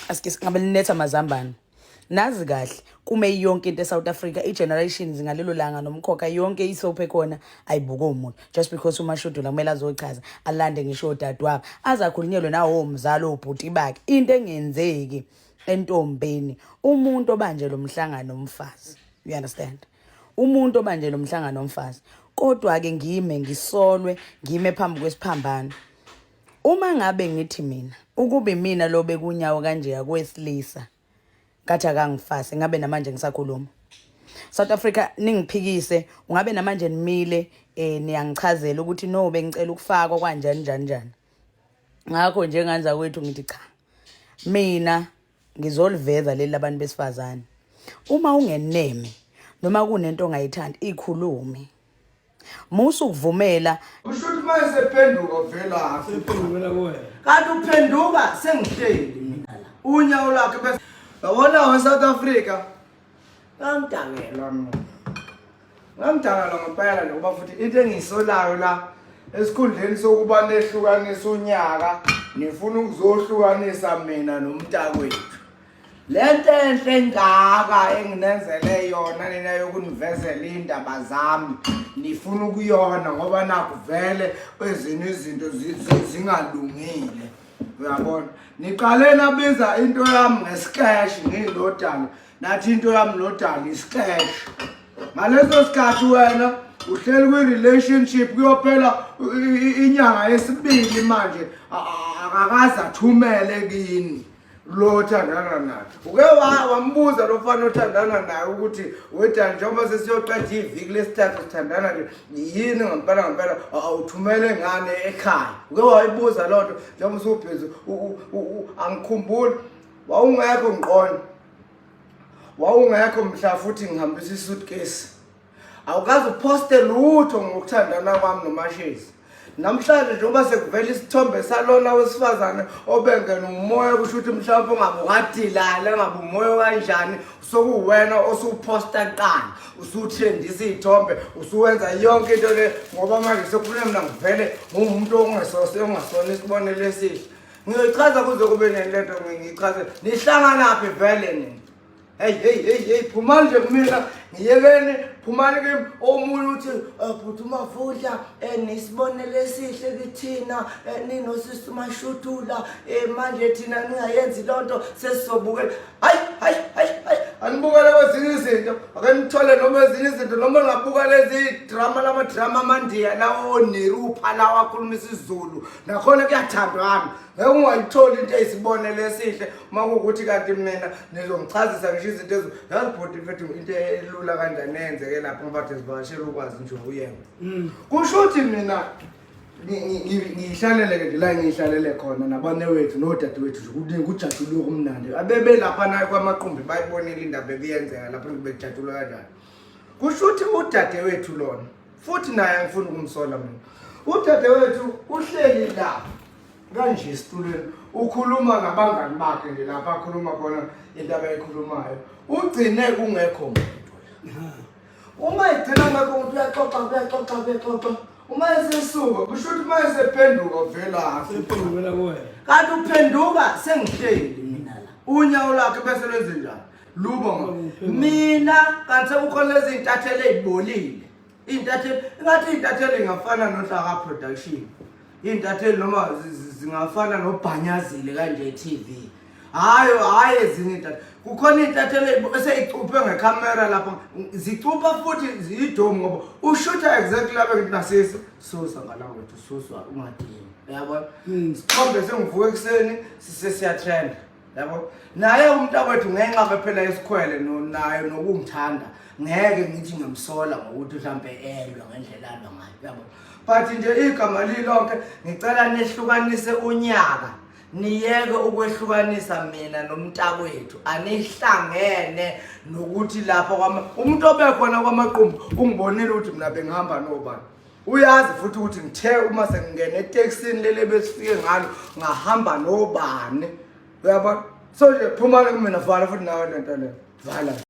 Aske ngabe linetha amazambane. Nazi kahle kume yonke into eSouth Africa, i-generations ngalelo langa nomkhokha, yonke isoap ekhona ayibuke umuntu just because uMashudula kumele azochaza, alande ngisho odadewabo, aze akhulunyelwe nawo umzali, obhuti bakhe, into engenzeki entombeni. Umuntu obanje lo mhlangano umfazi, you understand? Umuntu obanje lo mhlangano umfazi. Kodwa-ke ngime ngisolwe, ngime phambi kwesiphambano. Uma ngabe ngithi mina ukube mina lo bekunyawo kanje kwesilisa ngathi akangifase, ngabe namanje ngisakhuluma. South Africa, ningiphikise, ungabe namanje nimile, niyangichazela ukuthi no, bengicela ukufakwa kanjani njani njani. Ngakho njenganza kwethu ngithi cha, mina ngizoliveza leli labantu besifazane. Uma ungeneme noma kunento ongayithandi, ikhulume, musa ukuvumela. Kusho ukuthi uma esephenduka velaphi? Sephendukela kuwena. Kanti uphenduka sengihleli mina la. Unyawo lwakhe bese yabona we-South Africa ngangidakelwa mina. Ngangidakelwa ngempela nje, ngoba futhi into engiyisolayo la, esikhundleni sokuba nehlukanisa unyaka, nifuna ukuzohlukanisa mina nomntakwethu. Lento enhle engaka enginenzele yona nina yokunivezela iy'ndaba zami, nifuna ukuyona ngoba nakhu vele ezinye izinto zingalungile. Uyabona, niqale nabiza into yami ngesikeshi ngiyilodala, nathi into yami lodala isikeshi. Ngaleso sikhathi wena uhleli kwi-relationship, kuyophela inyanga yesibili manje, akakaze athumele kini lo othandana naye. Uke wambuza lo mfana othandana naye ukuthi weda, njengoba sesiyoqeda iviki lesithathu sithandana nje, yini ngempela ngempela awuthumele ngane ekhaya? Uke wayibuza loo nto njengoba usubhizi? Angikhumbuli, wawungekho ngiqonda, wawungekho mhla futhi ngihambisa isuitcase. Awukaze uphoste lutho ngokuthandana kwami noMashezi. Namhlanje njengoba sekuvela isithombe salona wesifazane obengena umoya, kusho ukuthi mhlawumbe ungabe ukadilala, ngabe umoya kanjani, sokuwena osuphosta kuqala, usutrendisa iy'thombe, usuwenza yonke into le, ngoba manje sekufuna mina ngivele nguwumuntu ongasona isibonelo esihle. Ngiyoyichaza kuze kube nini lento? Ngiyichaze, nihlanganaphi vele nina? Hey, hey, hey, hey, phumani nje kumina, ngiyekeni, phumani kimi. Omunye uthi, "Bhuti uMavundla, nisibonelo esihle kithina, ninosisi uMashudula, manje thina ningayenzi lonto sesizobukela." Hayi, hayi, hayi, hayi, anibukele kwezinye izinto, ake nithole noma ezinye izinto, noma ngabuka lezi drama, lama drama amandiya lawo, oNirupha lawo akhuluma isiZulu, nakhona kuyathandwana. Ngeke ungayitholi into eyisibonelo esihle uma kuwukuthi kanti mina nizongichazisa ngisho izinto ezo. Yazi bhuti mfethu, into elula kanjani eyenzeke lapho, ngoba kade sivakashela ukwazi nje uyena. Kusho ukuthi mina ngiyihlalele-ke nje la ngiyihlalele khona nabane wethu nodadewethu nje, kuningi kujatshuliwe, kumnandi. Abebelapha nayo kwamaqumbi bayibonile indaba ebiyenzeka lapho, bekujatshulwe kanjani. Kusho ukuthi udadewethu lona futhi naye, angifuni ukumsola mina, udadewethu uhleli la kanje esitulweni, ukhuluma nabangani bakhe nje lapha akhuluma khona into abayikhulumayo, ugcine kungekho muntu. Uma egcina kungekho muntu, uyaxoxa, uyaxoxa, uyaxoxa. Uma esesuka, kusho ukuthi uma esephenduka velaphi? Sephendukela kuwena. Kanti uphenduka sengihleli mina la. Unyawo lwakhe bese lwenze njani? Lubo mina. Kanti sekukhona lezi iy'ntatheli ey'bolile, iy'ntatheli ingathi iy'ntatheli ingafana noHlaka Production, iy'ntatheli noma zingafana noBhanyazile kanje TV. Hhayi, hhayi, ezinye iy'ntatheli, kukhona iy'ntatheli eseyicuphe ngekhamera lapho, zicupha futhi ziyidomu, ngoba ushutha exactly lapho ngithi nasisi susa ngala wethu, suswa ungadini, uyabona? Sithombe sengivuka ekuseni sesiyatrenda, yabo. Naye umntakwethu, ngenxa ke phela isikhwele naye nokungithanda, ngeke ngithi ngiyamsola ngokuthi mhlampe elwa ngendlela alwa ngayo, yabo. But nje igama lilonke, ngicela nehlukanise unyaka, niyeke ukwehlukanisa mina nomntakwethu. Anihlangene nokuthi lapha kwama umuntu obekhona kwamaqumbu ungibonile ukuthi mina bengihamba nobani. Uyazi futhi ukuthi ngithe uma sengingena etekisini leli besifike ngalo, ngahamba nobani, uyabona? So nje phumani kumina, vala futhi nawe lento leyo, vala.